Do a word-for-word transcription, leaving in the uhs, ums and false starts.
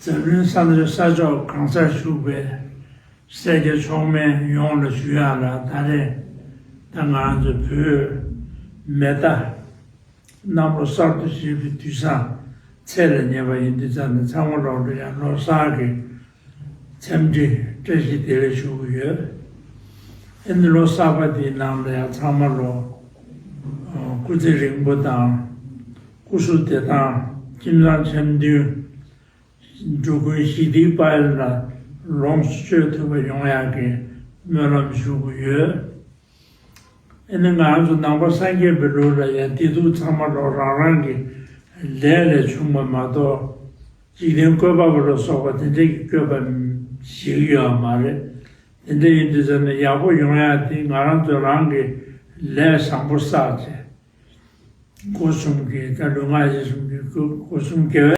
འཛམ་གླིང་ས་མཐོའི་ས་ཕྱོགས་གང་སར་བཞུགས་པའི་སེར་སྐྱ་མཆོག་དམན་ཡོངས་ལ་ཞུ་ཡག་ལ། ད་རེས་ད་ང་རང་ཚོ་བོད་མེ་རྟ་གནམ་ལོ་གསར་དུ་བཞད་པའི་དུས་བཟང་ཚེས་ལ་ཉེ་བ་ཡིན་དུས་ཙམ་ནས། ཚང་མ་ལོག་ལ་ཡང་ལོ་གསར་གྱི་འཚམས་འདྲི་བཀྲ་ཤིས་བདེ་ལེགས་ཞུ་གི་ཡོད། ཨ་ནི་ལོ་གསར་པ་འདིའི་ནང་ལ་ཡང་ཚང་མ་ལོ་སྐུ་ཚེ་རིང་པོ་དང་། སྐུ་གཟུགས་བདེ་ཐང་། ཁྱིམ་ཚང་འཆམ་མཐུན། འགྲོ་ཀུན་ཞི་བདེའི་དཔལ་ལ་ལོངས་སུ་སྤྱོད་ཐུབ་པ་ཡོང་ཡག་གི་སྨོན་ལམ་ཞུ་གི་ཡོད། ཨ་ནི་ང་རང་ཚོ་ནང་པ་སངས་རྒྱས་པའི་ལུགས་ལ་ཡང་བདེ་སྡུག་ཚང་མ་ལོ་རང་རང་གི་ལས་ལས་བྱུང་བ་མ་གཏོགས། འཇིག་རྟེན་བཀོད་པ་པོ་ལ་སོགས་པ་དེ་འདྲ་གི་བཀོད་པ་ཞིག་ཡོད་མ་རེད། དེ་འདྲ་ཡིན་དུས་ཙམ་ནས་ཡག་པོ་ཡོང་ཡག་དེ་ང་རང་ཚོ་རང་གི་ལས་བཟང་པོ་བསགས་བྱས། སྒོ་གསུམ་གྱི་ད་ལུས་ངག་ཡིད་གསུམ་གྱི་སྒོ་སྒོ་གསུམ་དགེ་